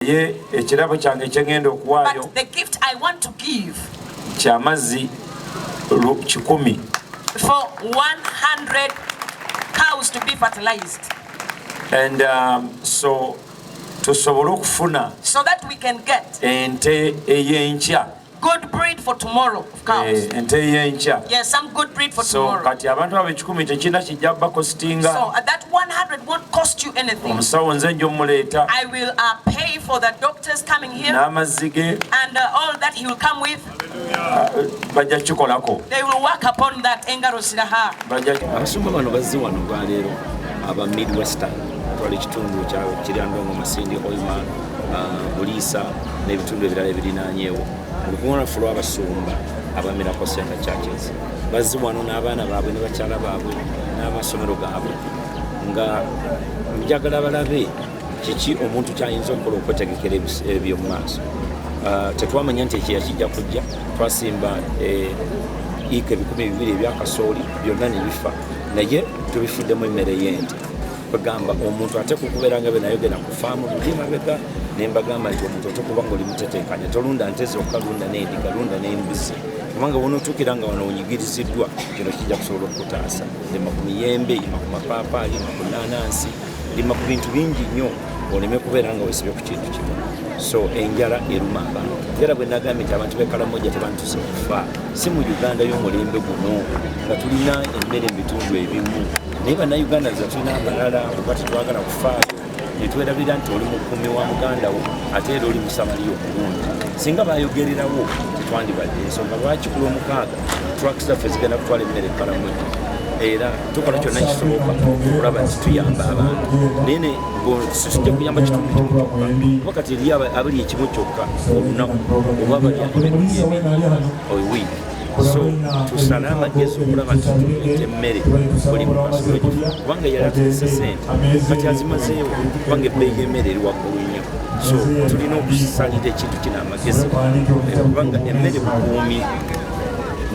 Naye ekirabo kyange kyengenda okuwaayo But the gift I want to give kyamazzi 100 for 100 cows to be fertilized and so tusobole okufuna so that we can get ente ey'enkya. Good breed for tomorrow of cows. Eh, ente ey'enkya. Yes, some good breed for So tomorrow. kati abantu abo 100 tekirina kijja bakositinga. So that 100 won't cost you anything. Omusawo nze nja omuleeta I will pay for the doctors coming here n'amazzi ge and all that he will come with. Bajja kikolako. They will work upon that. Engaro ziraha. Bajja. Abasumba bano bazze wano olwaleero aba Midwestern twala ekitundu kya Kiryandongo, Masindi, Hoima, Buliisa n'ebitundu ebirala ebirinaanyeewo mu lukuŋŋaana lwaffe lw'abasumba aba Miracle Center Churches. Bazze wano n'abaana baabwe ne bakyala baabwe n'amasomero gaabwe nga njagala balabe kiki omuntu kyayinza okukola okwetegekera ebyomu maaso. Tetwamanya nti ekyeya kijja kujja. Twasimba yiika 2,000 ebyakasooli byonna ne bifa, naye tubifuddemu emmere y'ente. Kwegamba omuntu ate kukubeera nga benayogera ku faamu luli mabega ne mbagamba nti omuntu ote kuba nga oli mutetenkanya, tolunda nte zokka, lunda n'endiga, lunda n'embuzi, kubanga wonootuukira nga wano onyigiriziddwa kino kijja kusobola okukutaasa. Lima ku miyembe, lima ku mapaapaali, lima ku nanansi, lima ku bintu bingi nnyo oleme kubeera nga wesibye ku kintu kimu. So enjala eruma abantu era bwe nagambye nti abantu b'e Karamoja tebantuse kufa, si mu Uganda y'omulembe guno nga tulina emmere mu bitundu ebimu, naye Bannayuganda nza tulina amalala oba tetwagala kufaayo netwerabira nti oli mukuumi wa muganda wo ate era oli Musamaliya omulungi. Singa bayogererawo tetwandibadde. Ensonga lwaki ku Lwomukaaga trucks zaffe zigenda kutwala emmere e Karamoja era tukola kyonna kisoboka okulaba nti tuyamba abantu, naye sijja kuyamba kitundu kimu kyokka, kuba kati eri abali ekimu kyokka olunaku oba balya emirundi ebiri ewiiki. So tusale amagezi okulaba nti tuleeta emmere buli mukasulo ekifo, kubanga yali atulese sente kati azimazeewo, kubanga ebbeeyi y'emmere eri waggulu nnyo. So tulina okusalira ekintu kino amagezi, kubanga emmere bukuumi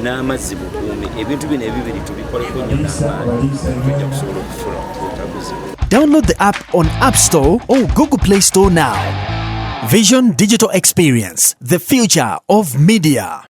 n'amazzi bukuumi. Ebintu bino ebibiri tubikoleko nnyo n'amaanyi, tujja kusobola okufuna obutabuzibu. Download the app on App Store or Google Play Store now. Vision Digital Experience, the future of media.